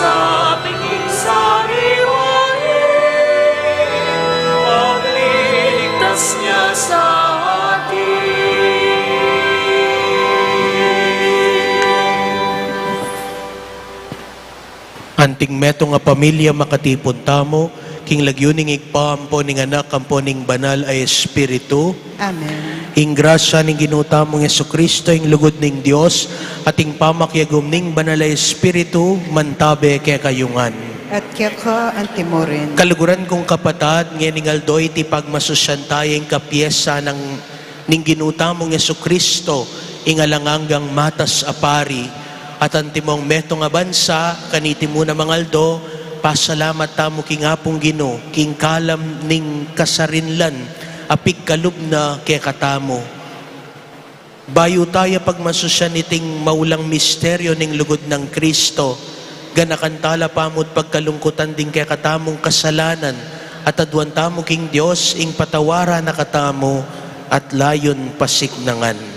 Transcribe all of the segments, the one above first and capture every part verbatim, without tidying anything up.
Sa piging sariwari, pagliligtas niya sa atin. Anting metung a pamilya, makatipun tamu king lagyu ning Ibpa, ampo ning Anak, ampo ning Banal a Espiritu. Amen. Ing grasya ning Ginu tamung Jesucristo, ing lugud ning Dios, at ing pamakiagum ning Banal a Espiritu, mantabe kekayu ngan. At keka antimurin. Kaluguran kung kapatad, ngening aldo iti pagmasusyan taya ing kapyesa nang ning Ginu tamung Jesucristo, ing alang anggang matas a pari. At antimong metung a bansa, kaniti mu namang aldo, pasalamat tamu king Apung Ginu, king kalam ning kasarinlan a pigkalub na kekatamu. Bayu taya pagmasusyan iting maulang misteryo ning lugud nang Cristo, ganakan tala pamut pagkalungkutan ding kekatamung kasalanan, at aduan tamu king Dios ing patawaran na katamu at layun pasiknangan.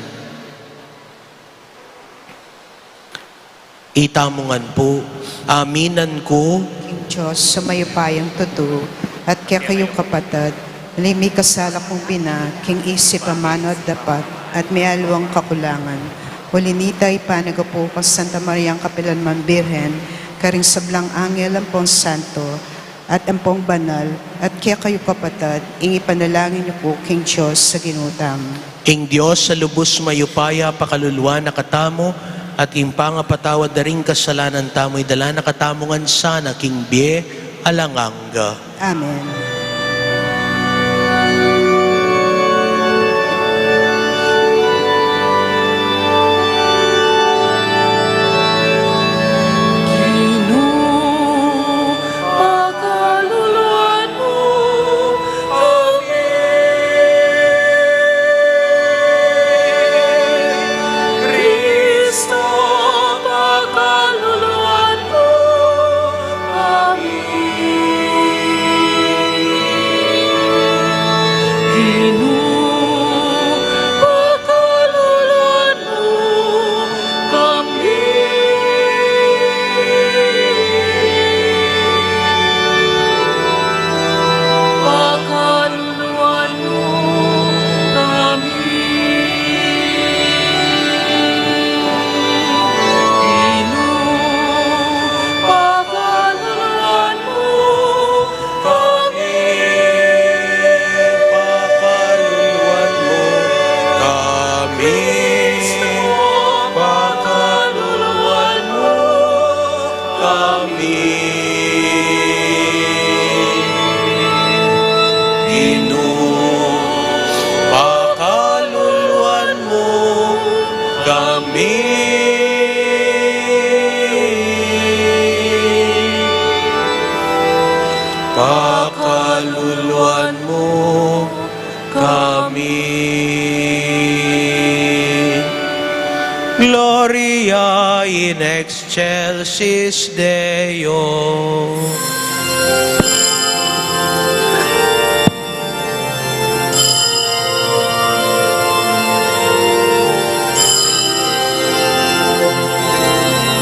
Itamu ngan pu, aminan ku. King Dios a mayupayang tutu, at kekayu kapatad, aling mikasala kung bina, king isip, amanu at dapat, at mialiwang kakulangan. Uli nita, ipanagapu ku kang Santa Mariang kapilanman Birhen, karing sablang angel ampong santo, at ampong banal, at kekayu kapatad, ing ipanalangin yu ku king Dios a Ginu tamu. Ing Dios a lubus mayupaya pakaluluan na katamu, at ing pangapatawad da ring kasalanan tamu idala na katamu ngan sana king bie alang angga. Amen. Ginu, pakaluluan mu kami. Kristo, pakaluluan mu kami. Ginu, pakaluluan mu kami. Pakaluluan mu kami. Ginu, pakaluluan mu kami. Pakaluluan mu kami. Pakaluluan mu kami. Ginu, pakaluluan mu kami. Pakaluluan mu kami. Gloria in excelsis Deo.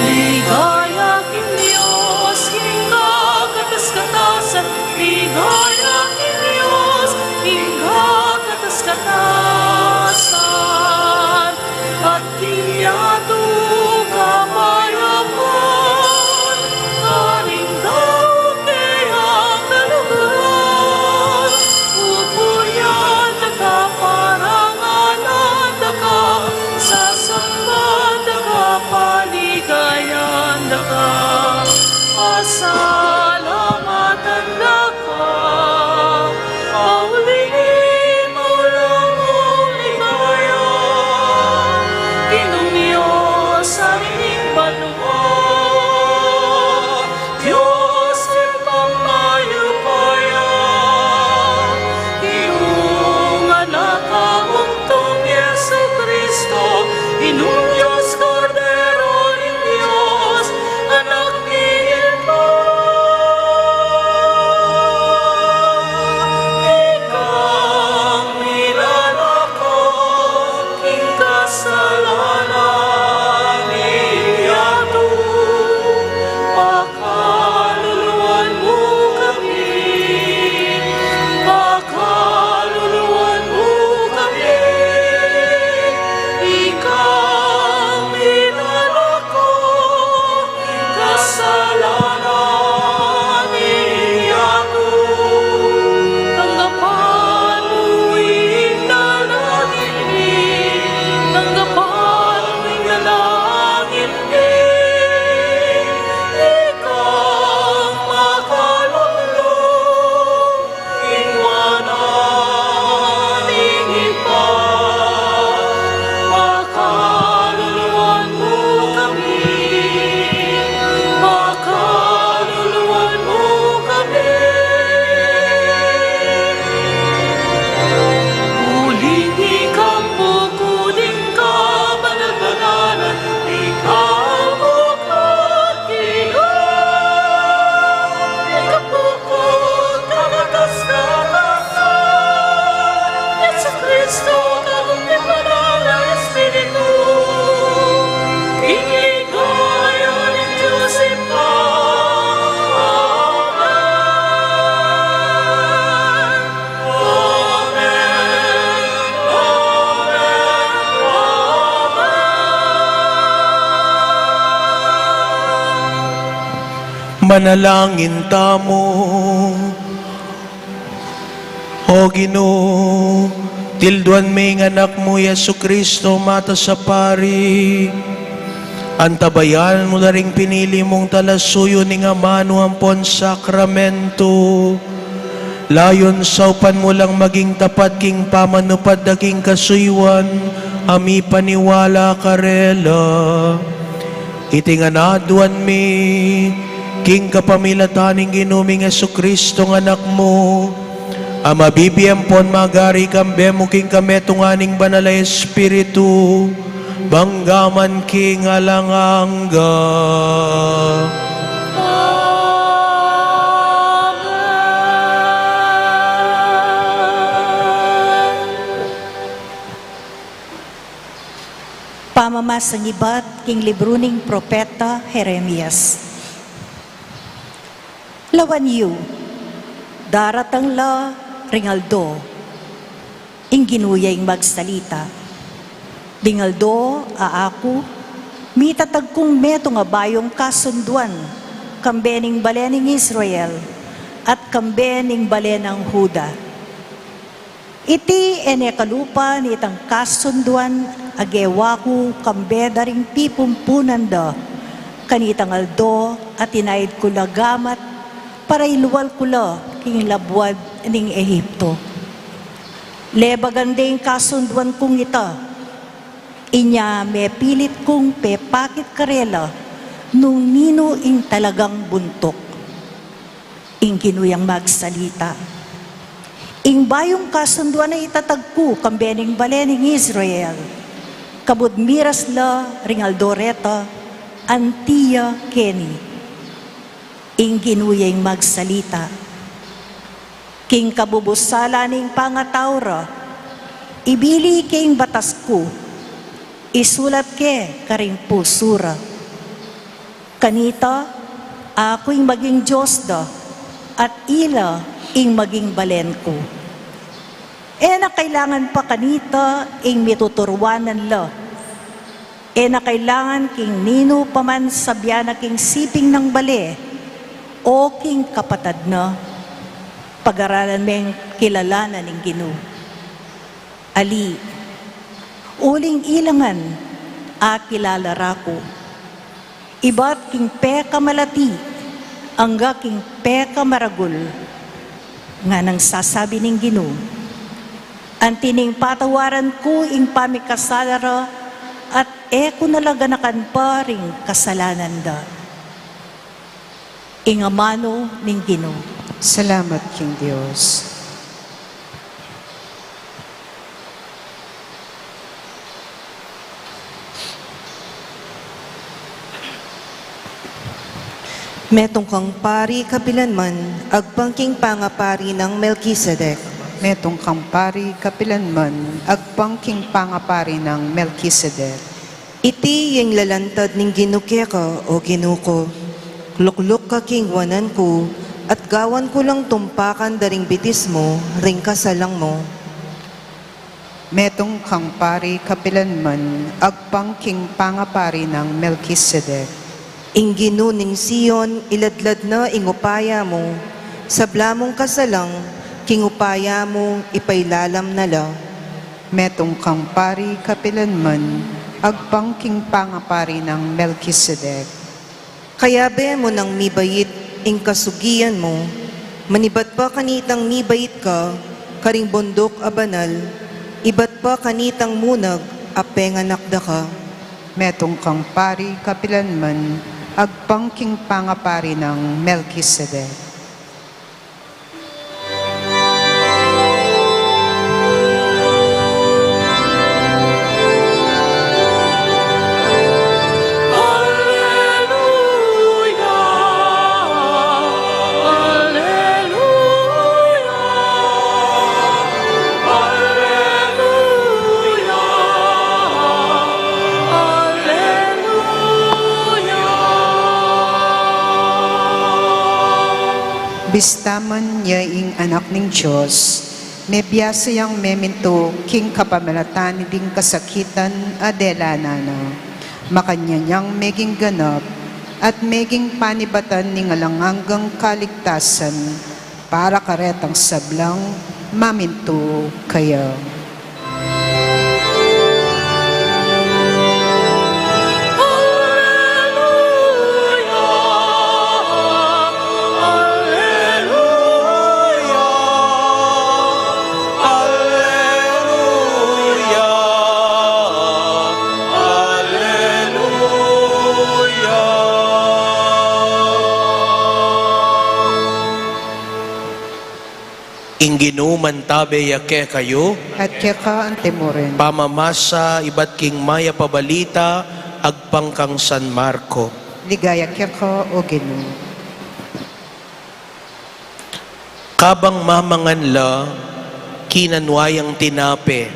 Ligaya king Dios king kakatas-katasan, ligaya king Dios king kakatas-katasan, at king yatu kapayapan, karing tau kayang kaluguran. Pupurian da ka, parangalan da ka, sasamban da ka, paligayan da ka, pasalamatan da ka. Pauli ning maulang mung ligaya, Ginung Dios, Ari ning banua, Dios Ibpang mayupaya, Ginung Anak a bugtung, Jesucristo, Ginung Dios, Kordero ning Dios, Anak ning Ibpa. Manalangin tamu. O Ginu, tilduan me ing Anak mu, Jesucristo, matas a pari. Antabayanan mu la ring pinili mung talasuyu ning amanu ampon sakramentu. Layun saupan mu lang maging tapat king pamanupad da king kasuyuan a mipaniwala karela. Iti ngan aduan mi king kapamilatan ning Ginu ming Jesucristo nga Anak mu, a mabibie ampon magari kambe mu king kametungan ning Banal a Espiritu, mangga man king alang angga. Pamamasang ibat king libru ning propeta Jeremias. Lawan yu, daratang la ring aldo, ing Ginu ya ing magsalita. Ding aldo a aku mitatag kung metung a bayung kasunduan kambe ning bale ning Israel at kambe ning bale nang Juda. Iti e ne kalupa nitang kasunduan a gewa ku kambe da ring pipumpunan da kanitang aldo a tinaid ku la gamat para ilual ku la king labuad ning Ehipto. Lebagan de ing kasunduan kung ita, inya mepilit kung pepakit karela nung ninu ing talagang buntuk. Ing Ginu yang magsalita. Ing bayung kasunduan a itatag ku kambe ning bale ning Israel, kabud miras la ring aldo reta, anti ya keni. Ing Ginu yang magsalita. King kabubusala ning pangatau ra, ibili ke ing batas ku, isulat ke karing pusu ra. Kanita, aku ing maging Dios da, at ila ing maging balen ku. E na kailangan pa kanita ing mituturuanan la. E na kailangan king ninu pa man sabian na king siping nang bale o king kapatad na. Pagaralan meng kilala na ning Ginu. Ali, uling ila ngan akilala ra ku. Ibat king pekamalati angga king pekamaragul, nganang sasabi ning Ginu. Anti ning patawaran ku ing pamikasala ra, at e ku na la ganakan pa ring kasalanan da. Ing amanu ning Ginu. Salamat king Dios. Metung kang pari kapilanman, agpang king pangapari nang Melkisedek. Metung kang pari kapilanman, agpang king pangapari nang Melkisedek. Iti ing lalantad ning Ginu keka, o Ginu ku. Lukluk ka king wanan ku, at gawan ku lang tumpakan da ring bitis mu ring kasalang mu. Metung kang pari kapilanman, agpang king pangapari nang Melkisedek. Ing Ginu ning Sion, iladlad na ing upaya mu, sabla mung kasalang, king upaya mu ipailalam na la. Metung kang pari kapilanman, agpang king pangapari nang Melkisedek. Kayabe mu nang mibait ing kasugian mu, manibat pa kanitang mibait ka karing bunduk a banal, ibat pa kanitang munag a penganak da ka. Metung kang pari kapilanman, agpang king pangapari nang Melkisedek. Bista man ya ing Anak ning Dios, mebiasa yang memintu king kapamilatan ding kasakitan a delanan na. Makanyan yang meging ganap at meging panibatan ning alang anggang kaligtasan para karetang sablang mamintu kaya. Ing Ginu mantabe ya kekayu. At keka antimurin. Pamamasa ibat king mayap a balita agpang kang San Marco. Ligaya keka, O Ginu. Kabang mamangan la, kinanwa yang tinape,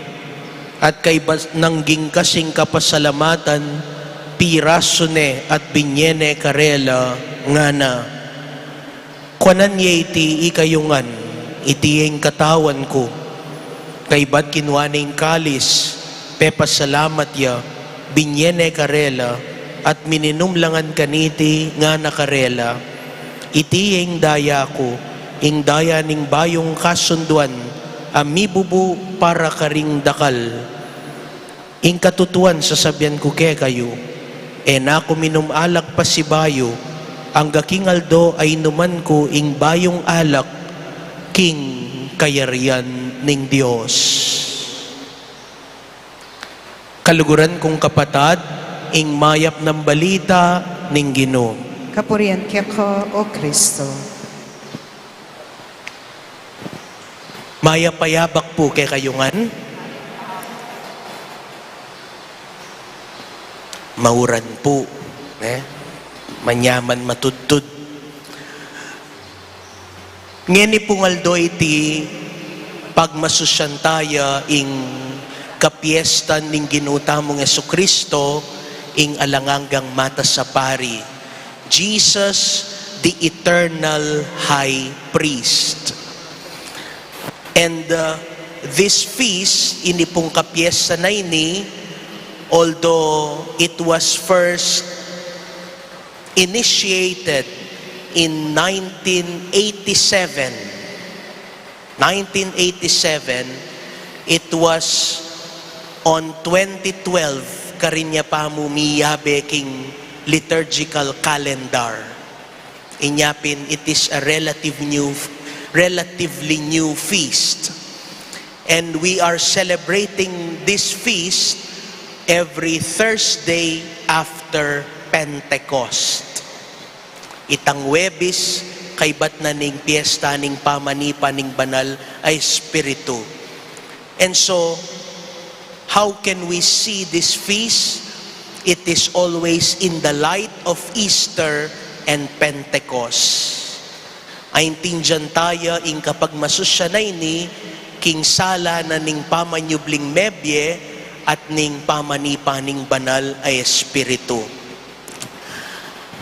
at kaybat nang gingkas ing kapasalamatan, pirasu ne at binye ne karela, ngana: Kuanan ye iti ikayu ngan, iti ing katawan ku. Kaybat kinwa ne ing kalis, pepasalamat ya, binye ne karela, at mininum la ngan kaniti, ngana karela: Iti ing daya ku, ing daya ning bayung kasunduan, a mibubu para karing dakal. Ing katutuan sasabian ku kekayu, e na ku minum alak pasibayu, angga king aldo a inuman ku ing bayung alak king kayarian ning Dios. Kaluguran kung kapatad, ing mayap nang balita ning Ginu. Kapurian keka, O Kristo. Mayap a yabak pu kekayu ngan. Mauran pu, ne? Manyaman matudtud. Ngeni pung aldo iti pagmasusyan taya ing kapiestan ning Ginu tamung Jesucristo, ing alang anggang matas a pari, Jesus, the eternal high priest. And, uh, this feast, ini pung kapiestan a ini, although it was first initiated in nineteen eighty-seven, nineteen eighty-seven, it was on twenty twelve, karin ya pa mu miyabe king liturgical calendar. Inya pin, it is a relative new, relatively new feast. And we are celebrating this feast every Thursday after Pentecost. Itang Huwebes, kaybat na ning piyesta ning pamanipa ning Banal a Espiritu. And so, how can we see this feast? It is always in the light of Easter and Pentecost. Aintindian taya ing kapagmasusyan a ini king sala na ning pamanyubling mebie at ning pamanipa ning Banal a Espiritu.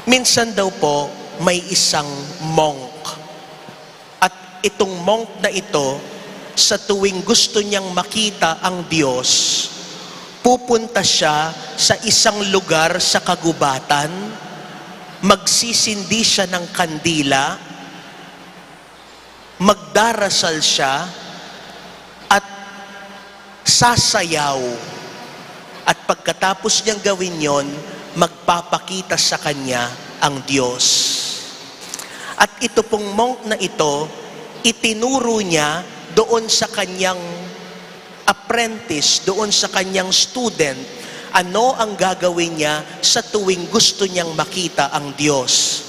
Minsan daw po, may isang monk. At itong monk na ito, sa tuwing gusto niyang makita ang Diyos, pupunta siya sa isang lugar sa kagubatan, magsisindi siya ng kandila, magdarasal siya, at sasayaw. At pagkatapos niyang gawin yon, magpapakita sa kanya ang Diyos. At ito pong monk na ito, itinuro niya doon sa kanyang apprentice, doon sa kanyang student, ano ang gagawin niya sa tuwing gusto niyang makita ang Diyos.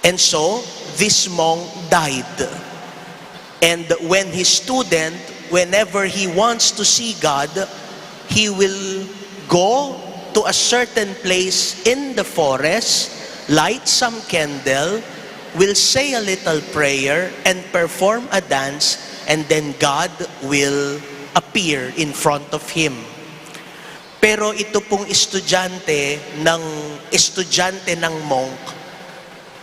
And so, this monk died. And when his student, whenever he wants to see God, he will go to a certain place in the forest, light some candle, will say a little prayer, and perform a dance, and then God will appear in front of him. Pero ito pong estudyante ng, estudyante ng monk,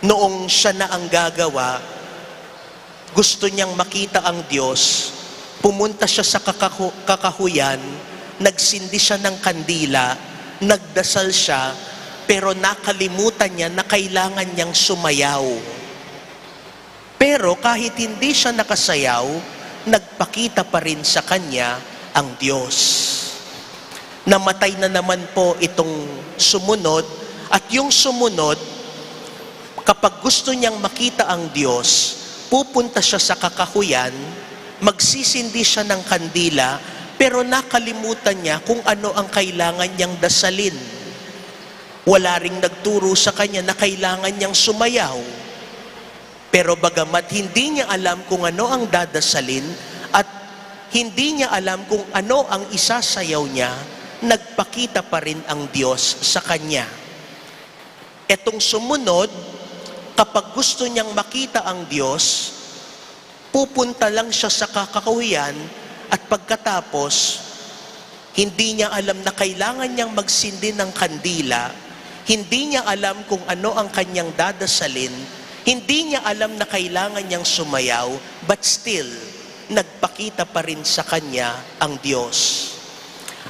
noong siya na ang gagawa, gusto niyang makita ang Diyos, pumunta siya sa kakahu-, kakahuyan, nagsindi siya ng kandila, nagdasal siya, Pero nakalimutan niya na kailangan niyang sumayaw. Pero kahit hindi siya nakasayaw, nagpakita pa rin sa kanya ang Diyos. Namatay na naman po itong sumunod, at yung sumunod, kapag gusto niyang makita ang Diyos, pupunta siya sa kakahuyan, magsisindi siya ng kandila, pero nakalimutan niya kung ano ang kailangan niyang dasalin. Wala ring nagturo sa kanya na kailangan niyang sumayaw. Pero bagamat hindi niya alam kung ano ang dadasalin at hindi niya alam kung ano ang isasayaw niya, nagpakita pa rin ang Diyos sa kanya. Etong sumunod, kapag gusto niyang makita ang Diyos, pupunta lang siya sa kakahuyan at pagkatapos, hindi niya alam na kailangan niyang magsindi ng kandila, hindi niya alam kung ano ang kanyang dadasalin, hindi niya alam na kailangan niyang sumayaw, but still, nagpakita pa rin sa kanya ang Diyos.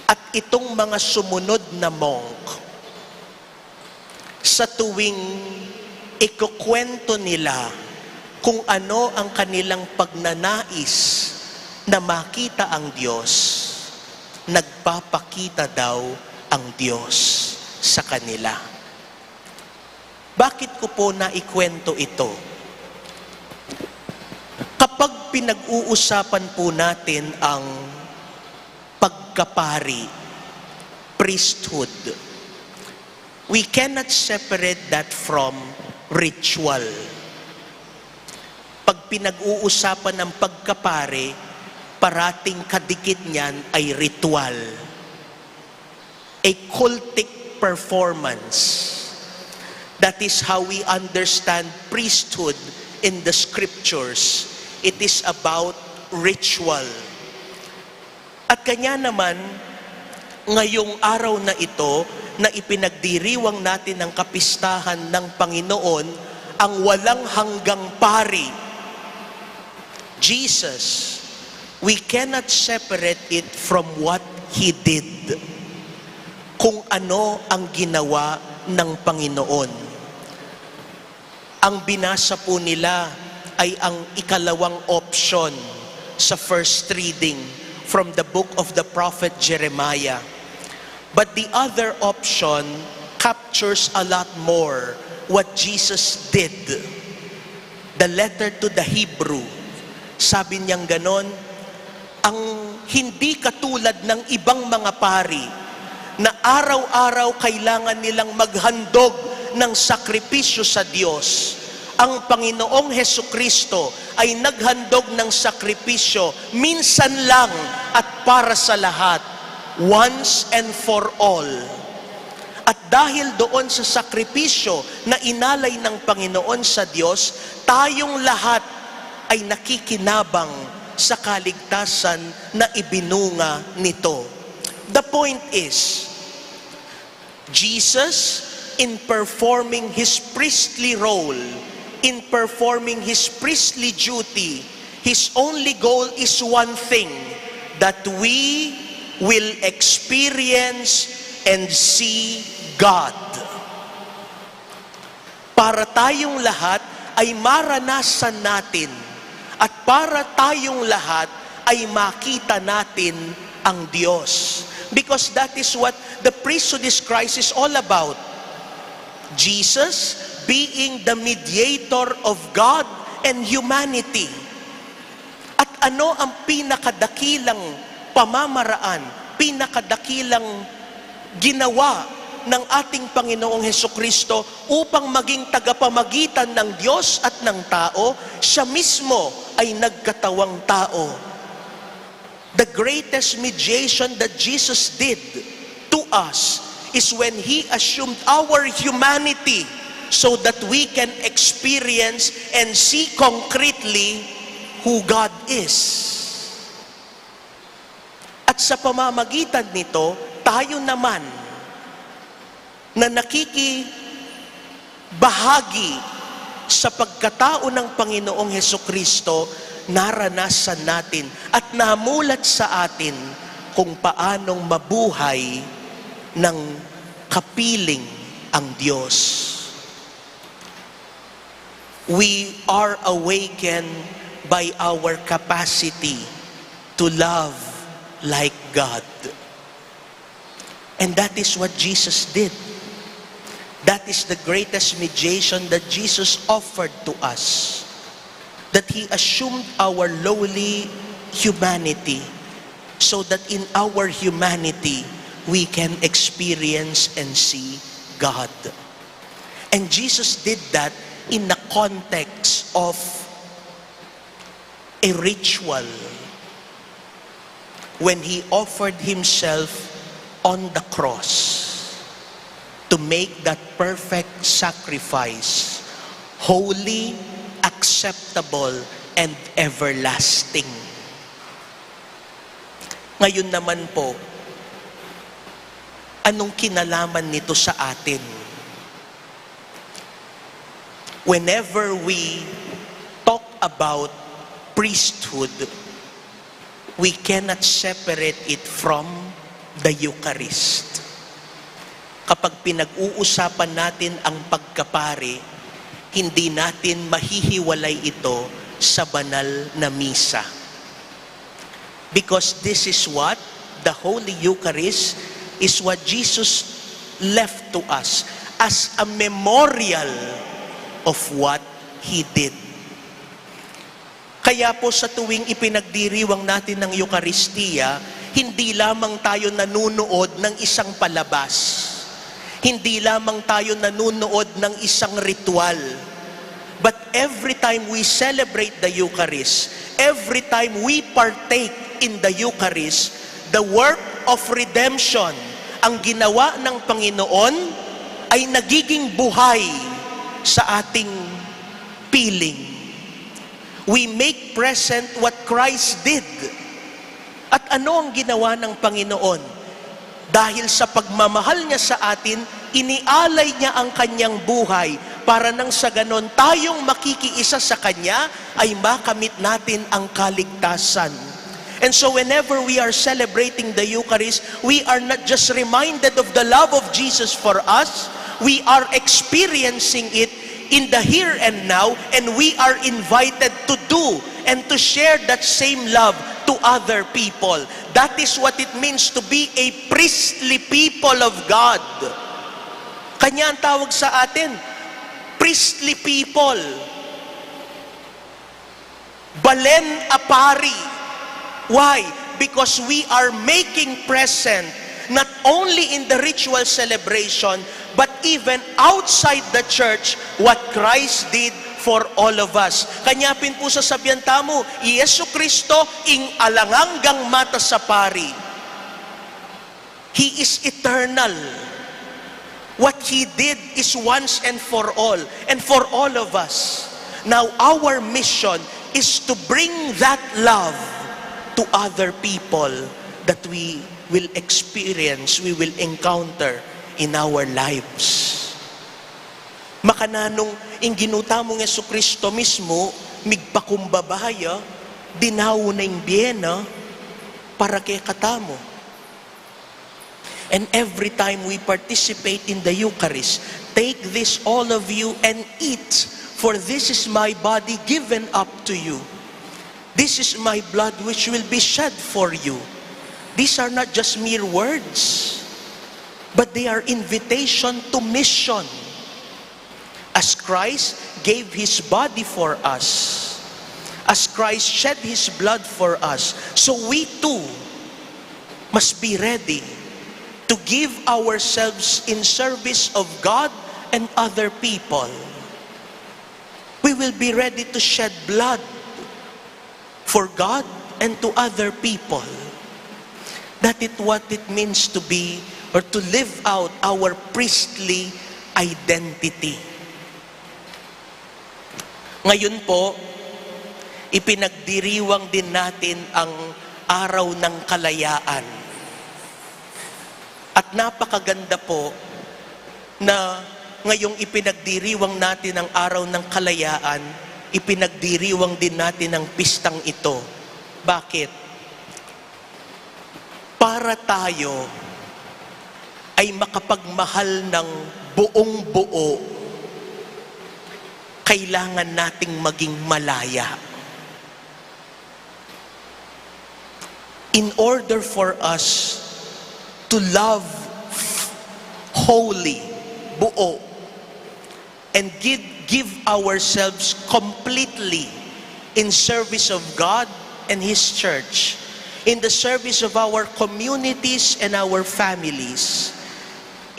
At itong mga sumunod na monk, sa tuwing ikukwento nila kung ano ang kanilang pagnanais na makita ang Diyos, nagpapakita daw ang Diyos sa kanila. Bakit ko po naikwento ito? Kapag pinag-uusapan po natin ang pagkapari, priesthood, we cannot separate that from ritual. Pag pinag-uusapan ang pagkapari, parating kadikit niyan ay ritual. A cultic performance. That is how we understand priesthood in the scriptures. It is about ritual. At kanya naman, ngayong araw na ito na ipinagdiriwang natin ang kapistahan ng Panginoon, ang walang hanggang pari, Jesus, we cannot separate it from what He did. Kung ano ang ginawa ng Panginoon. Ang binasa po nila ay ang ikalawang option sa first reading from the book of the prophet Jeremiah. But the other option captures a lot more what Jesus did. The letter to the Hebrew, sabi niyang ganon, ang hindi katulad ng ibang mga pari na araw-araw kailangan nilang maghandog ng sakripisyo sa Diyos, ang Panginoong Hesukristo ay naghandog ng sakripisyo minsan lang at para sa lahat, once and for all. At dahil doon sa sakripisyo na inalay ng Panginoon sa Diyos, tayong lahat ay nakikinabang sa kaligtasan na ibinunga nito. The point is, Jesus, in performing his priestly role, in performing his priestly duty, his only goal is one thing, that we will experience and see God. Para tayong lahat ay maranasan natin at para tayong lahat ay makita natin ang Diyos. Because that is what the priesthood is Christ is all about. Jesus being the mediator of God and humanity. At ano ang pinakadakilang pamamaraan, pinakadakilang ginawa ng ating Panginoong Hesukristo upang maging tagapamagitan ng Diyos at ng tao? Siya mismo ay nagkatawang tao. The greatest mediation that Jesus did to us is when He assumed our humanity so that we can experience and see concretely who God is. At sa pamamagitan nito, tayo naman na nakikibahagi sa pagkatao ng Panginoong Hesukristo, naranasan natin at namulat sa atin kung paanong mabuhay ng kapiling ang Diyos. We are awakened by our capacity to love like God. And that is what Jesus did. That is the greatest mediation that Jesus offered to us. That He assumed our lowly humanity so that in our humanity, we can experience and see God. And Jesus did that in the context of a ritual when He offered Himself on the cross to make that perfect sacrifice, holy, acceptable, and everlasting. Ngayon naman po, anong kinalaman nito sa atin? Whenever we talk about priesthood, we cannot separate it from the Eucharist. Kapag pinag-uusapan natin ang pagkapari, hindi natin mahihiwalay ito sa banal na misa. Because this is what the Holy Eucharist is, what Jesus left to us as a memorial of what He did. Kaya po, sa tuwing ipinagdiriwang natin ng Eukaristia, hindi lamang tayo nanunood ng isang palabas. Hindi lamang tayo nanunood ng isang ritual. But every time we celebrate the Eucharist, every time we partake in the Eucharist, the work of redemption, ang ginawa ng Panginoon, ay nagiging buhay sa ating piling. We make present what Christ did. At ano ang ginawa ng Panginoon? Dahil sa pagmamahal niya sa atin, inialay niya ang kanyang buhay para nang sa ganon tayong makikiisa sa kanya ay makamit natin ang kaligtasan. And so whenever we are celebrating the Eucharist, we are not just reminded of the love of Jesus for us, we are experiencing it in the here and now, and we are invited to do and to share that same love to other people. That is what it means to be a priestly people of God. Kanya ang tawag sa atin, priestly people. Balen a pari. Why? Because we are making present not only in the ritual celebration, but even outside the church, what Christ did for all of us. Kanya pin pu sasabian tamu, i Jesucristo ing alang anggang matas a pari. He is eternal. What He did is once and for all, and for all of us. Now, our mission is to bring that love to other people that we will experience, we will encounter in our lives. Makananu ing Ginu tamung Jesucristo mismu, migpakumbaba ya, dinaun na ing bie na para kekatamu. And every time we participate in the Eucharist, take this, all of you, and eat, for this is my body given up to you. This is my blood which will be shed for you. These are not just mere words, but they are invitation to mission. As Christ gave His body for us, as Christ shed His blood for us, so we too must be ready to give ourselves in service of God and other people. We will be ready to shed blood for God and to other people. That is what it means to be or to live out our priestly identity. Ngayon po, ipinagdiriwang din natin ang araw ng kalayaan. At napakaganda po na ngayong ipinagdiriwang natin ang araw ng kalayaan, ipinagdiriwang din natin ang pistang ito. Bakit? Para tayo ay makapagmahal ng Buong-buo, kailangan nating maging malaya. In order for us to love wholly, buo, and give, give ourselves completely in service of God and His church, in the service of our communities and our families,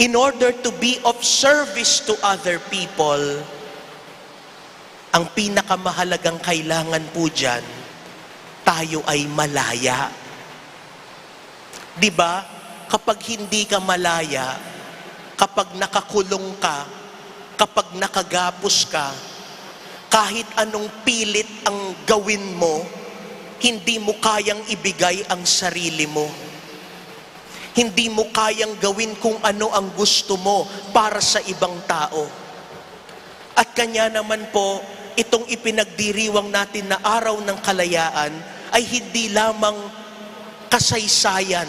in order to be of service to other people, ang pinakamahalagang kailangan po diyan, tayo ay malaya. Di ba? Kapag hindi ka malaya, kapag nakakulong ka, kapag nakagapos ka, kahit anong pilit ang gawin mo, hindi mo kayang ibigay ang sarili mo. Hindi mo kayang gawin kung ano ang gusto mo para sa ibang tao. At kanya naman po, itong ipinagdiriwang natin na araw ng kalayaan ay hindi lamang kasaysayan,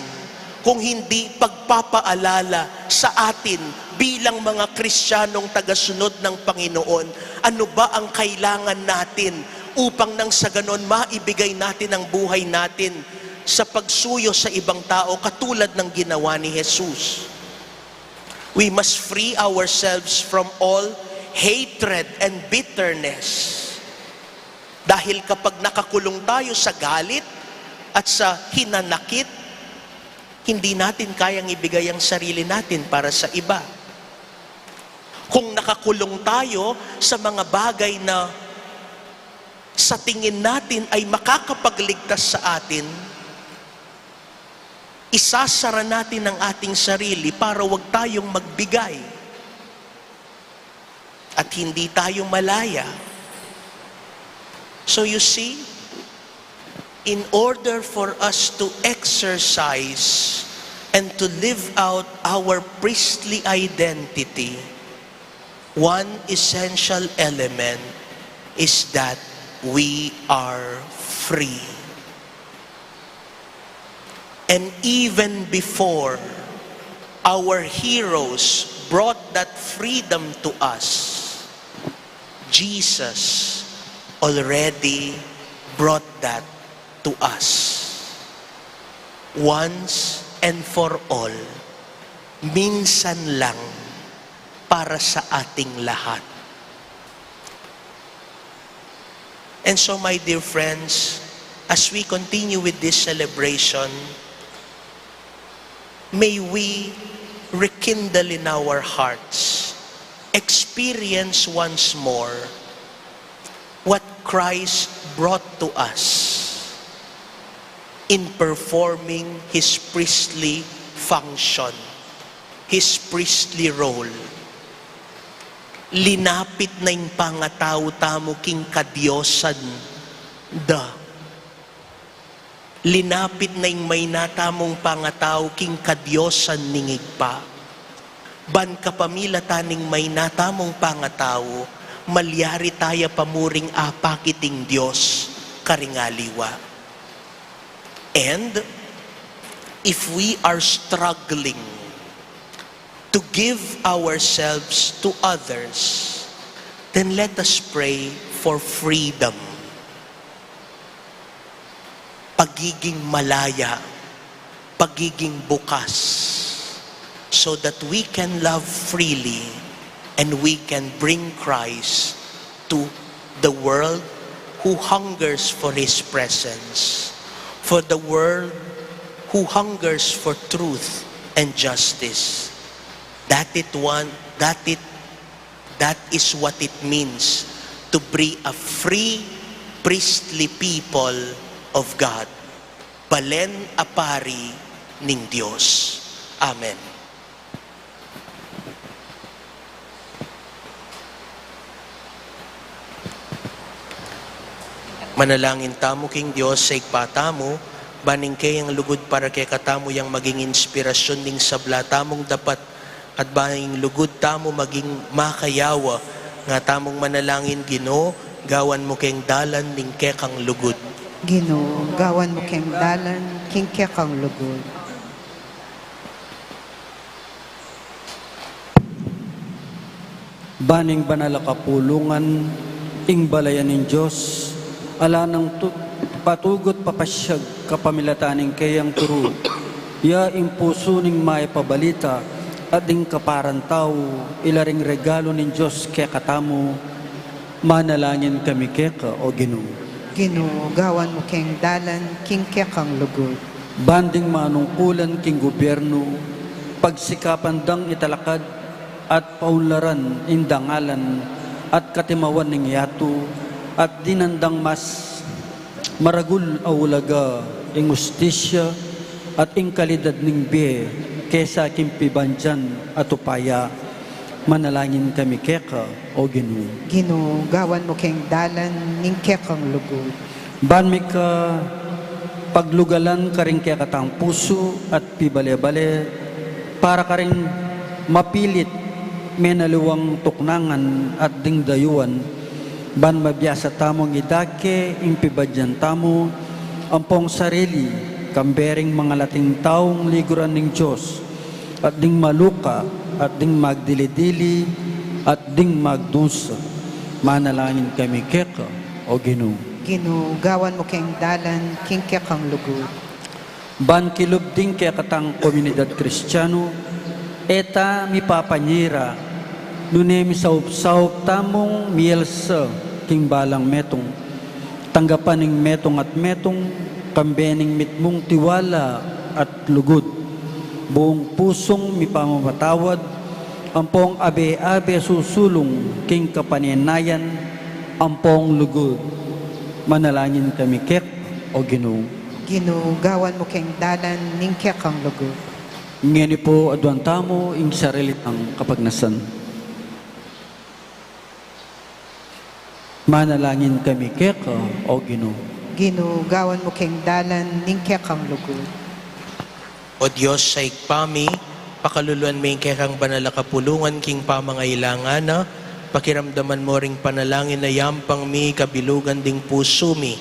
kung hindi pagpapaalala sa atin bilang mga Kristiyanong tagasunod ng Panginoon, ano ba ang kailangan natin upang nang sa ganon maibigay natin ang buhay natin sa pagsuyo sa ibang tao katulad ng ginawa ni Jesus. We must free ourselves from all hatred and bitterness. Dahil kapag nakakulong tayo sa galit at sa hinanakit, hindi natin kayang ibigay ang sarili natin para sa iba. Kung nakakulong tayo sa mga bagay na sa tingin natin ay makakapagligtas sa atin, isasara natin ang ating sarili para wag tayong magbigay. At hindi tayo malaya. So you see, in order for us to exercise and to live out our priestly identity, one essential element is that we are free. And even before our heroes brought that freedom to us, Jesus already brought that to us. Once and for all, minsan lang para sa ating lahat. And so, my dear friends, as we continue with this celebration, may we rekindle in our hearts, experience once more what Christ brought to us in performing His priestly function, His priestly role. Linapit na ing pangatau tamu king kadiosan da. Linapit na ing maina tamung pangatau king kadiosan ning Ibpa. Ban kapamilatan ning maina tamung pangatau, malyari taya pa muring apakit ing Dios karing aliwa. And if we are struggling to give ourselves to others, then let us pray for freedom. Pagiging malaya, pagiging bukas, so that we can love freely and we can bring Christ to the world who hungers for His presence, for the world who hungers for truth and justice. That it want, that it, that is what it means to be a free priestly people of God. Balen a pari ning Dios. Amen. Manalangin tamu king Dios, sa Ibpa tamu, ban ing keyang lugud para kekatamu yang maging inspirasyon ning sabla tamung dapat, at ban ing lugud tamu maging makayawa. Nga tamung manalangin, Ginu, gawan mu keng dalan ning kekang lugud. Ginu, gawan mu keng dalan king kekang lugud. Ban ing banal a kapulungan, ing balayan ning Dios, ala nang tu-, patugut papasyag kapamilatan ning keyang turu, ya ing pusu ning mayap a balita, at ding kaparan tau, ila ring regalu ning Dios kekatamu, manalangin kami keka, O Ginu. Ginu, gawan mu keng dalan, king kekang lugud. Ban ding manungkulan king gubyernu, pagsikapan dang italakad, at paunlaran ing dangalan at katimawan ning yatu, at dinan dang mas maragul a ulaga ing ustisya at ing kalidad ning bie kesa king pibandian at upaya. Manalangin kami keka, O Ginu. Ginu, gawan mu keng dalan ning kekang lugud. Ban mika paglugalan karing kekatang pusu at pibale-bale, para karing mapilit menaliwang tuknangan at ding dayuan, ban mabiasa tamung idake ing pibandian tamu, ampong sarili, kambe ring mangalating taung liguran ning Dios, at ding maluka, at ding magdili-dili, at ding magdusa. Manalangin kami keka, O Ginu. Ginu, gawan mu keng dalan, king kekang lugud. Ban kilub ding kekatang komunidad Kristianu, e ta mipapanyira, nune misaup-saup tamung mialsa king balang metung. Tanggapan ing metung at metung, kambe ning mitmung tiwala at lugud. Buung pusung mipamamatawad, ampong abe-abe susulung king kapanenayan, ampong lugud. Manalangin kami keka, O Ginu. Ginu, gawan mu keng dalan ning kekang lugud. Ngeni pu, aduan tamu ing sarili tang kapagnasan. Manalangin kami keka, O Ginu. Ginu, gawan mu keng dalan ning kekang lugud. O Dios a Ibpa mi, pakaluluan mi ing kekang banal a kapulungan king pamangailangan na, pakiramdaman mu ring panalangin a yampang mi kabilugan ding pusu mi,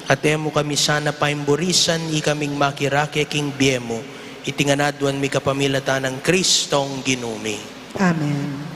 at e mu kami sana paimburisan, ikaming makirake king bie mu. Iti ngan aduan mi kapamilatan nang Kristong Ginu mi. Amen.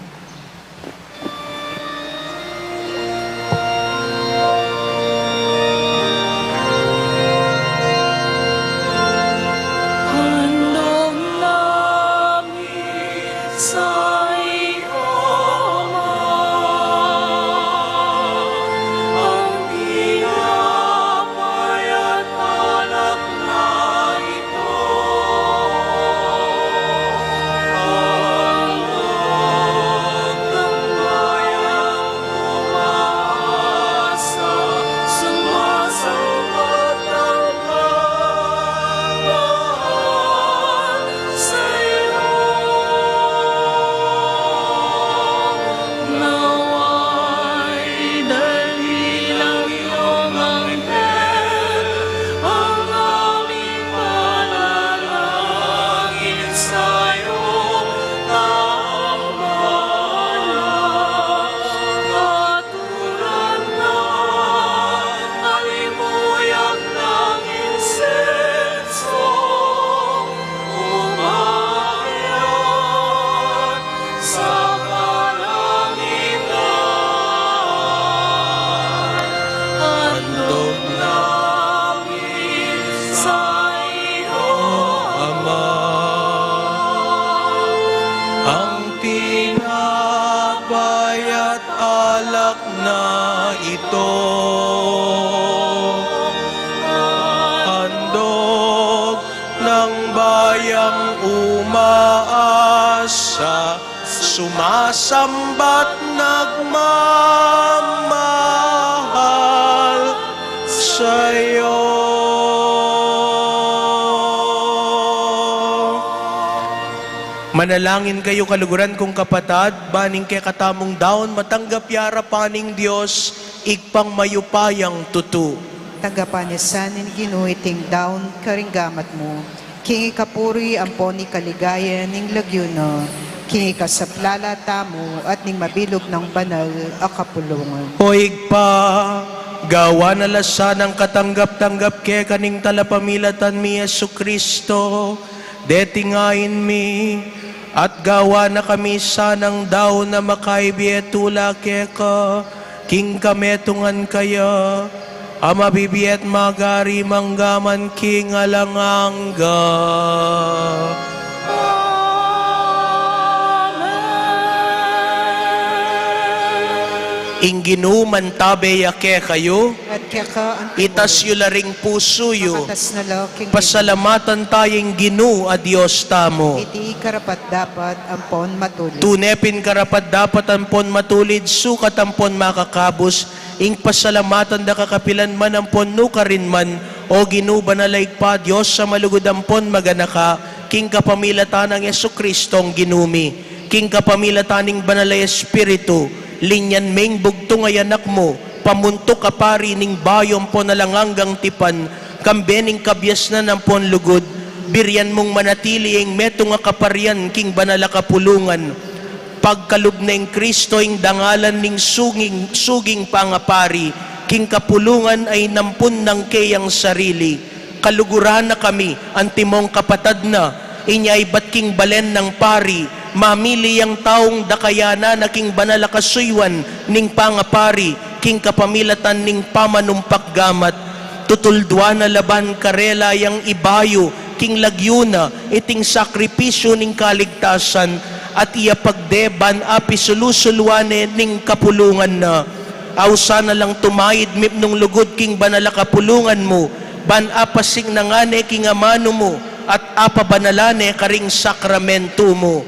Handog namin sa iyo, Ama, ang tinapay at alak na ito. Handog ng bayang umaasa, sumasamba't nagmamahal sa'yo. Manalangin kayu, kaluguran kung kapatad, ban ing kekatamung daun matanggap ya arapan ning Dios, Ibpang mayupayang tutu. Tanggapan na sa ning Ginu iting daun karing gamat mu, king ikapuri ampon ikaligaya ning lagyu na, king ikasaplala tamu at ning mabilug nang banal a kapulungan. O Ibpa, gawan na la sanang katanggap-tanggap keka ning talapamilatan mi Jesucristo, deti ngain mi, At gawan na kami sanang daun a makaibie tula keka, king kametungan kaya, a mabibie at magari mangga man king alang angga. Ing Ginu mantabe ya kekayu. At keka antimu. Itas yu la ring pusu yu. Pakatas na la king Ginu. Pasalamatan taya ing Ginu a Dios tamu. Iti karapat-dapat ampon matulid. Tune pin karapat-dapat ampon matulid, sukat ampon makakabus, ing pasalamatan da ka kapilan man ampon nukarin man, O Ginu, banal a Ibpa, Dios a malugud ampon maganaka, king kapamilatan nang Jesucristong Ginu mi, king kapamilatan ning Banal a Espiritu, linyan me ing bugtung a Anak mu, pamuntuk a pari ning bayu ampon alang anggang tipan, kambe ning kabiasnan ampon lugud, birian mung manatili ing metung a kaparian king banal a kapulungan. Pagkalub neng Kristo ing dangalan ning suging, suging pangapari, king kapulungan a inampun nang keyang sarili. Kaluguran na kami, antimong kapatad na, inya ibat king balen nang pari, mamili yang taung dakayanan na king banal a kasuyuan ning pangapari, king kapamilatan ning pamanumpak gamat. Tutulduan na la ban karela yang ibayu king lagyu na iting sakripisyu ning kaligtasan, at iya pagde ban apisulu-suluan ne ning kapulungan na. Ausan na lang tumaid mipnung lugud king banal a kapulungan mu, ban apasingnangan ne king amanu mu, at apabanalan ne karing sakramentu mu.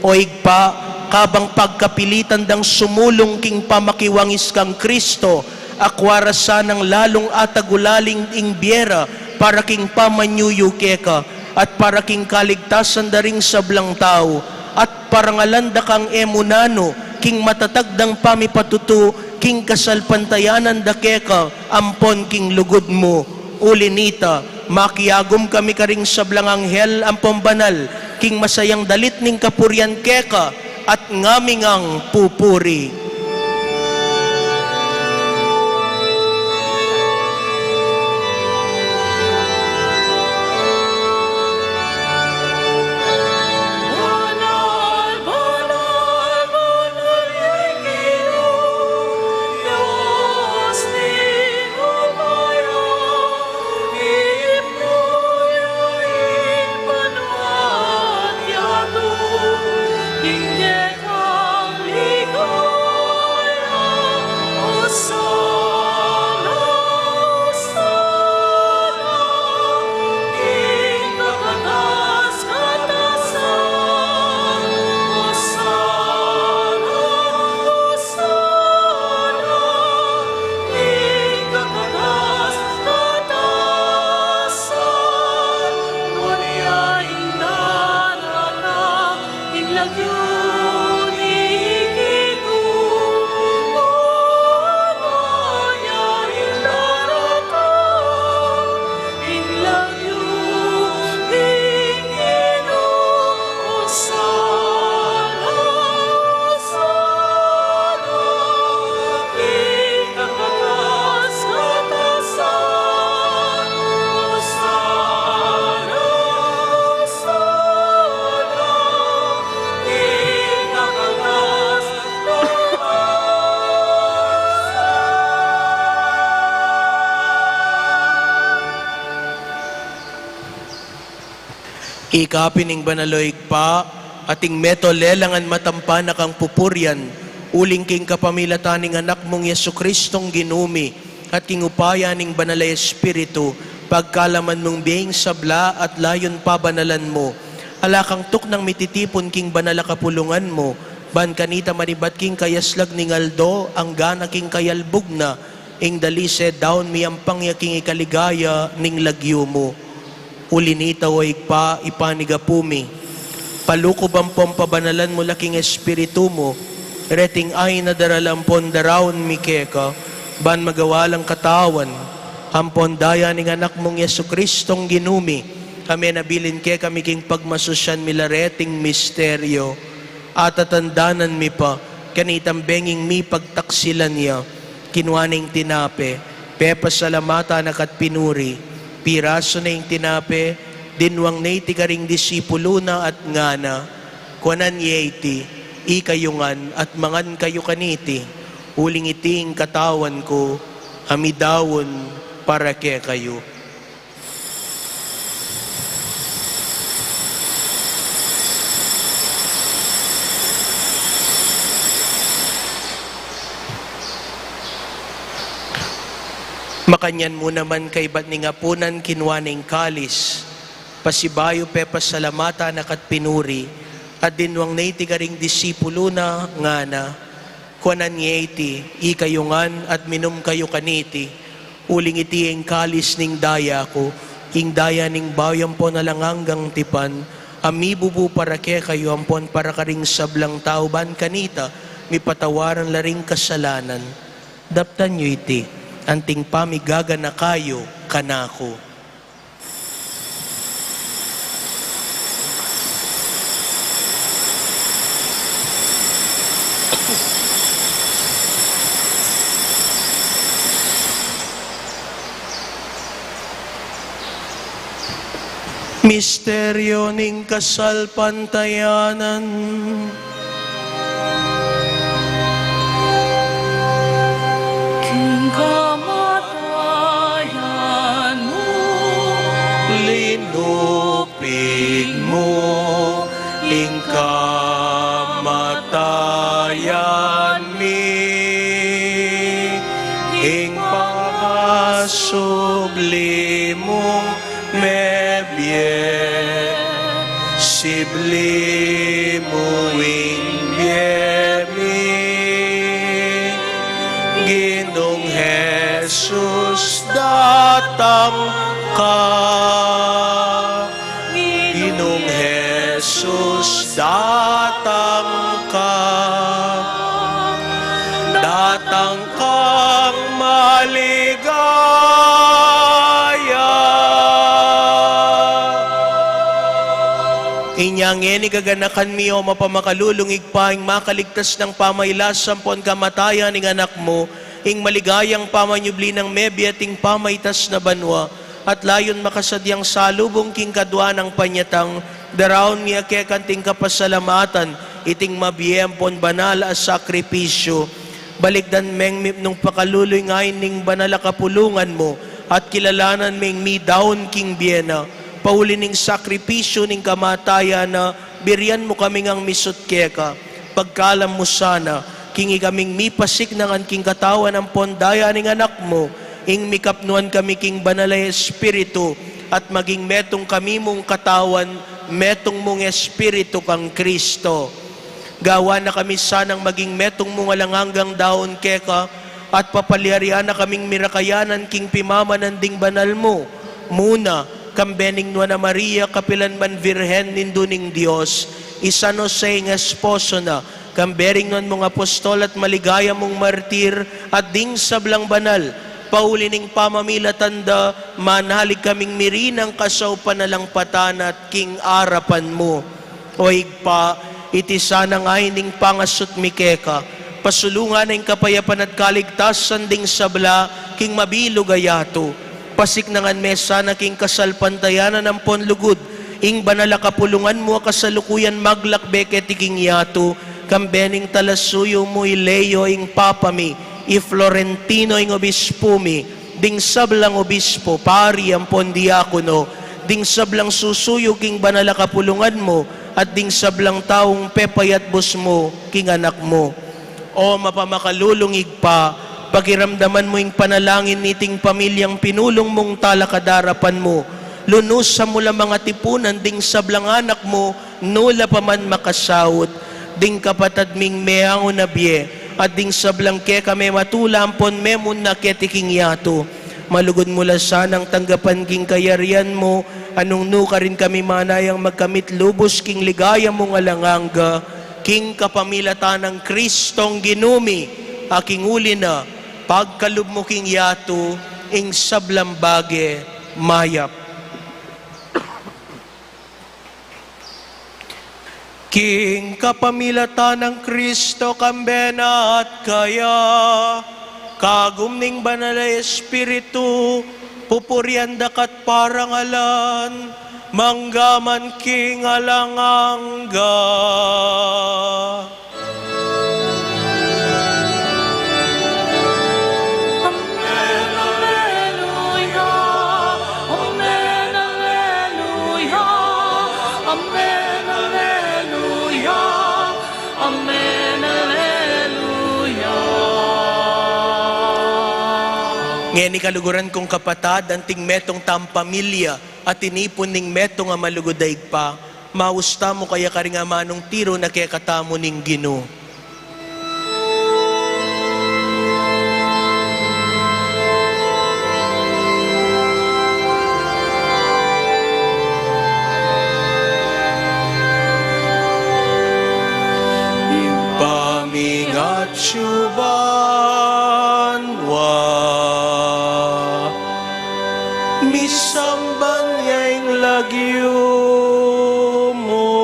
O Ibpa, kabang pagkapilitan dang sumulung king pamakiwangis kang Kristo, akua ra sanang lalung atagulaling ing bie ra para king pamanyuyu keka, at para king kaligtasan da ring sablang tau, at parangalan da kang e mu nanu, king matatag dang pamipatutu, king kasalpantayanan da keka, ampon king lugud mu. Uli nita, makiagum kami karing sablang anghel ampon banal, king masayang dalit ning kapurian keka, at ngamingang pupuri. Ika pin ing banal, o Ibpa, at ing meto lelangan matampan na kang pupurian, uling king kapamilatan ning Anak mung Jesucristong Ginu mi, at king upaya ning Banal a Espiritu, pagkalaman mung bie ing sabla at layun pabanalan mu. Ala kang tuknang mititipun king banal a kapulungan mu, ban kanita manibat king kayaslag ning aldo, angga na king kayalbug na, ing dalise daun miyampang ya king ikaligaya ning lagyu mu. Uli nita, o Ibpa, ipanigapu mi, palukub ampon pabanalan mu la king Espiritu mu, reting ain a daralan ampon daraun mi keka, ban magawa lang katawan ampon daya ning Anak mung Jesucristong Ginu mi, a menabilin kekami king pagmasusyan mi la reting misteryo. Atatandanan mi pa, kanitang benging mipagtaksilan ya, kinua ne ing tinape, pepasalamatan na ka't pinuri, pirasu ne ing tinape, dinwang ne iti karing disipulu na at ngana, Kuanan ye iti, ikayu ngan at mangan kayu kaniti, uling iti ing katawan ku, a midaun para kekayu. Makanyan mu naman kaybat ning apunan, kinua ne ing kalis, pasibayu pepasalamatan na ka't pinuri, at dinwang ne iti karing disipulu na, ngana: Kuanan ye iti, ikayu ngan at minum kayu kaniti, uling iti ing kalis ning daya ku, ing daya ning bayu ampon alang anggang tipan, a mibubu para kekayu ampon para karing sablang tau ban kanita mipatawaran la ring kasalanan. Daptan yu iti, anting pamigaganaka yu kanaku. Misteryo ning kasalpantayanan. King kamatayan mu, linupig mu ing kamatayan mi, ing pangasubli mung mebie, sibli mu ing bie mi. Ginung Jesus, datang ka. Ginung Jesus, datang ka. Datang kang maligaya. Inya ngeni gaganakan mi, o mapamakalulung Ibpa, ing makaligtas nang pamailas ampon kamatayan ning Anak mu, ing maligayang pamanyubli nang mebie at ing pamaitas na banua, at layun makasadyang salubung king kadua nang panyatang, daraun mi keka anting kapasalamatan iting mabie ampon banal a sakripisyu. Balikdan meng mipnung pakalulu ing ain ning banal a kapulungan mu, at kilalanan meng midaun king bie na, pauli ning sakripisyu ning kamatayan na, birian mu kami ngang misut keka. Pagkalam mu sana, king ikaming mipasiknangan king katawan ampon daya ning Anak mu, ing mikapnuan kami king Banal a Espiritu, at maging metung kami mung katawan, metung mung Espiritu kang Kristo. Gawan na kami sanang maging metung mung alang anggang daun keka, at papalyarian na kaming mirakayanan king pimamanan ding banal mu, muna, kambe ning Nuan a Maria, kapilan man Virgen, Indu ning Dios, i San Jose ing esposo na, kambe ring nuan mung apostol at maligaya mung martir, at ding sablang banal, pauli ning pamamilatan da, manalig kaming mirinang kasaupan alang patana at king arapan mu. O Ibpa, iti sana ing ain ning pangasut mi keka, pasulungan na ing kapayapan at kaligtasan ding sabla king mabilug a yatu. Pasiknangan me sana king kasalpantayanan ampon lugud ing banal a kapulungan mu a kasalukuyan maglakbe keti king yatu, kambe ning talasuyu mu i Leo ing Papa mi, i Florentino ing obispu mi, ding sablang obispo, pari, ampon diakono, ding sablang susuyu king banal a kapulungan mu, at ding sablang taung pepayatbus mu king Anak mu. O mapamakalulung Ibpa, pakiramdaman mu ing panalangin niting pamilyang pinulung mung talakad arapan mu. Lunusan mu la mang atipunan ding sablang anak mu, nu la pa man makasaut, ding kapatad ming meangu na bie, at ding sablang keka mematula ampon memunna keti king yatu. Malugud mu la sanang tanggapan king kayarian mu, a nung nu karin kami manayang magkamit lubus king ligaya mung alang angga, king kapamilatan nang Kristong Ginu mi, a king uli na, pagkalub mu king yatu ing sablang bage mayap. King kapamilatan nang Kristo, kambe na at kaya, kagum ning Banal a Espiritu, pupurian da ka't parangalan, mangga man king alang angga. Amen, alleluia. Amen, alleluia. Amen, alleluia. Amen, alleluia. Ngeni kaluguran kung kapatad, anting metung tang pamilya a tinipun ning metung a malugud a Ibpa, maus tamu kaya karing amanung tiru na kekatamu ning Ginu. Ibpa mi, atsu ka banua, misamban ya ing lagyu mu,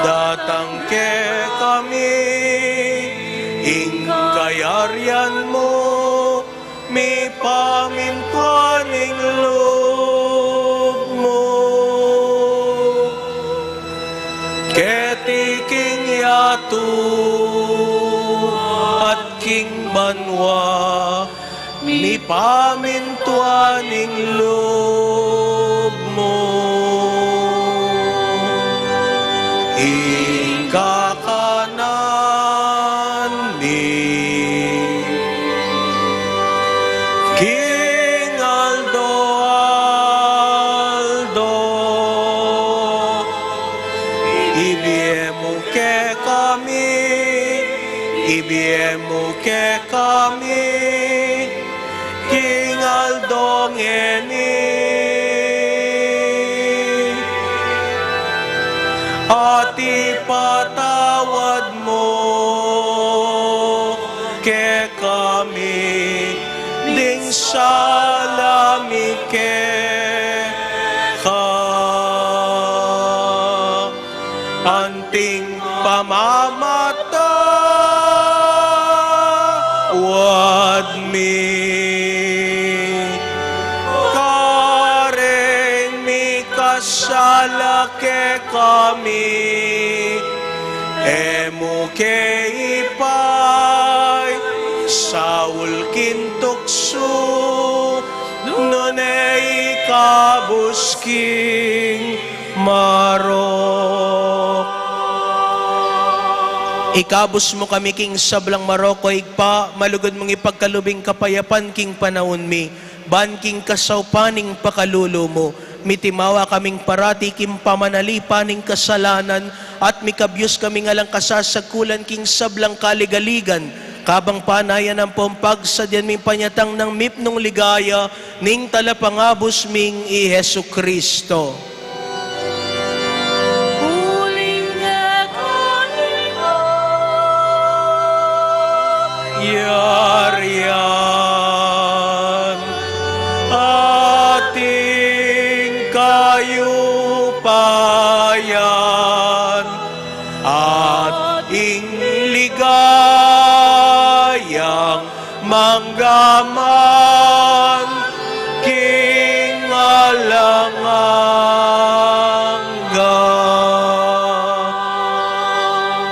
datang kekami ing kayarian mu, mipamintuan ing lub mu keti king yatu at king banua. Mipamintuan ing lub mu. Ing kakanan mi king aldo-aldo, ibie mu kekami, ibie mu kekami king aldo ngeni, at ipatawad mu kekami ding sala mi keka, anting pamamatawad mi kareng mikasala kekami. E mu ke ipaisaul king tuksu, nune ikabus king marok. Ikabus mu kami king sablang marok, o Ibpa, malugud mung ipagkalub ing kapayapan king panaun mi, ban king kasaupan ning pakalulu mu, mitimawa kaming parati king pamanalipan ning kasalanan, at mikabyus kaming alang kasasagkulan king sablang kaligaligan, kabang panayan ampong pagsadyan ming panyatang nang mipnung ligaya ning Talapangabus ming i Jesucristo. Uling keka ing kayarian, at ing kayupayan, at ing ligayang mangga man king alang angga.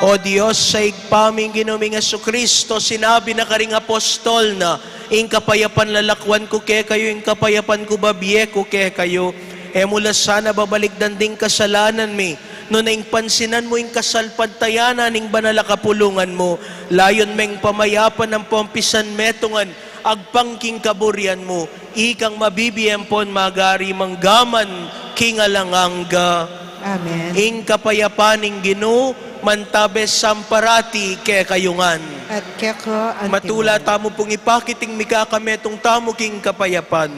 O Dios a Ibpa ming Ginu ming Jesucristo, sinabi na karing apostol na, "Ing kapayapan lalakwan ku kekayu, ing kapayapan ku babie ku kekayu." E mu la sana babalikdan ding kasalanan mi, nune ing pansinan mu ing kasalpantayanan ning banal a kapulungan mu, layun meng pamayapan ampong pisanmetungan agpang king kaburian mu, ikang mabibie ampon mag-ari mangga man king alang angga. Amen. Ing kapayapan ning Ginu mantabe samparati kekayu ngan. At keka antimurin. Matula tamu pung ipakit ing mikakametung tamu king kapayapan.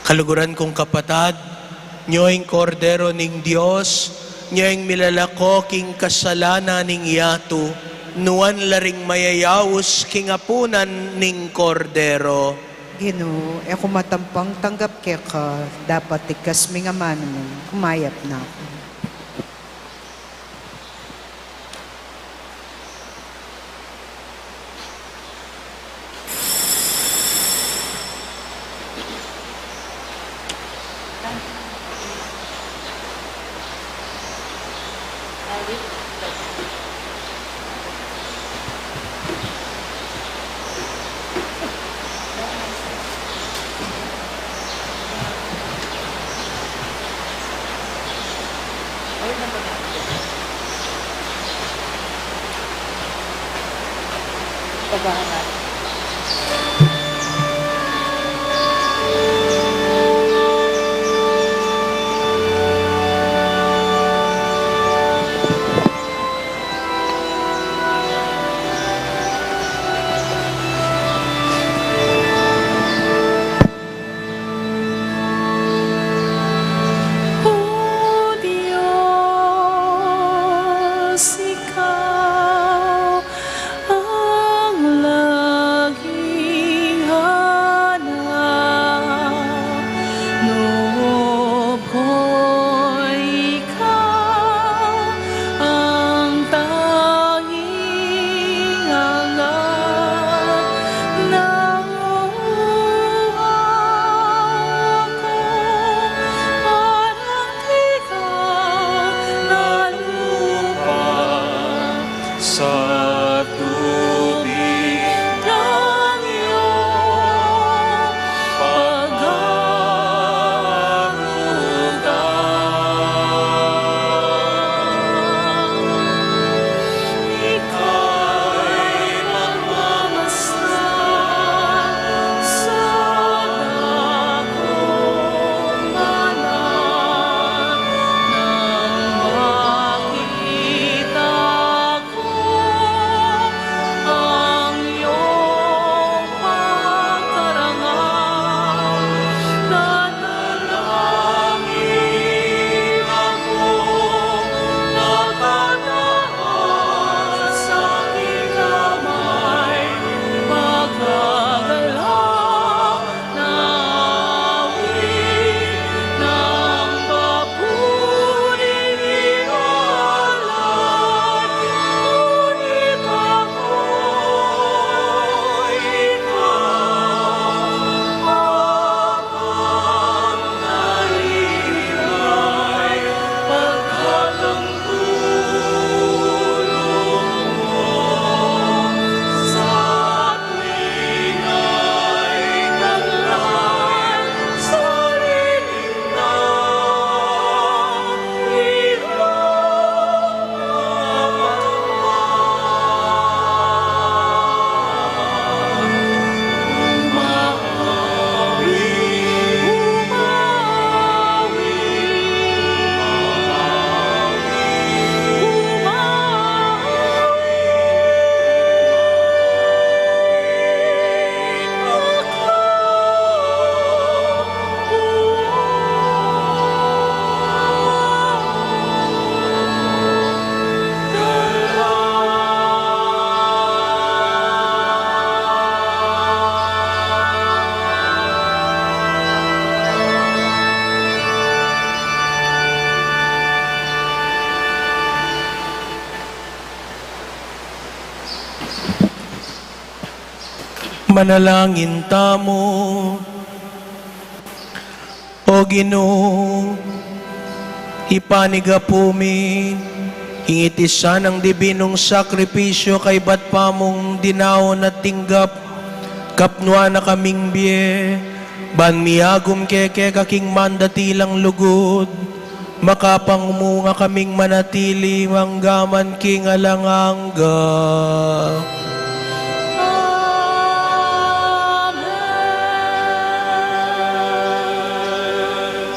Kaluguran kung kapatad, nyo ing Kordero ning Dios, nyo ing milalako king kasalanan ning yatu, nuan la ring mayayaus king apunan ning Kordero. Ginu, e ku matampang tanggap keka, dapot tigkas ming amanu mu, kumayap na ku. O Dios, ikaw ang laging hanap, loob ko ikaw ang tanging hanap ng luha ko, parang ikaw na lupa sa tubig ng iyong pag-aaruga. Ika'y magmamasdan sa dakong anak nang makita ko ang iyong pagkarangal. Nanalangin ako, nakataas ang iyong kamay, magkagalak Manalangin tamu. O Ginu, ipanyawad mi ing iti sanang dibinung sakripisyu kaybat pamung dinaun at tinggap, kapnuan na kaming bie, ban miyagum keke karing mandatilang lugud, makapamunga kaming manatili manggaman king alang angga. Amen.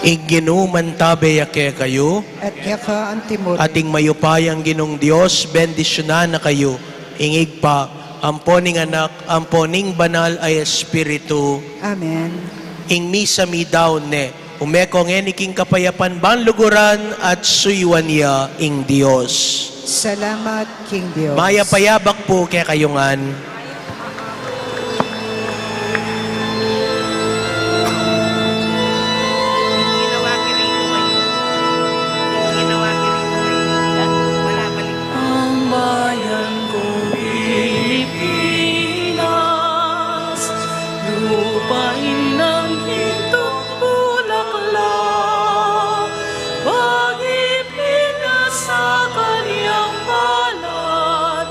Ing Ginu mantabe ya kekayu. At keka antimu rin. At ing mayupayang Ginung Dios, bendisyunan na kayu, ing Ibpa, ampo ning Anak, ampo ning Banal a Espiritu. Amen. Ing misa midaun ne, ume ko ngeni king kapayapan ban luguran at suyuan ya ing Dios. Salamat king Dios. Mayap a yabak pu kekayu ngan. Ang bayan kong Pilipinas, lupain ng gintong bulaklak, pag-ibig na sa kanyang balat,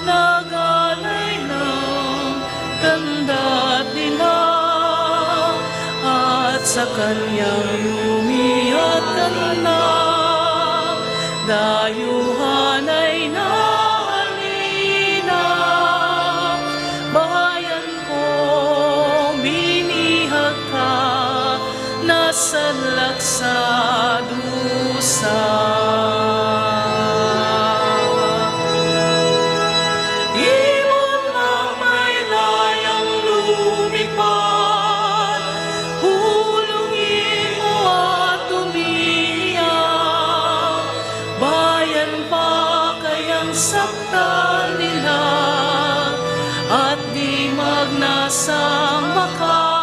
nag-alay ng tanda at diwa, at sa kanyang yumi at kanyang dayuhan ay naalila. Bayan ko, binihag ka, nasalak sa dusa. Ibon mang maylayang lumipad, bulungin mo at umiyak. Bayan, pakayang saktan nila at di magnasang maka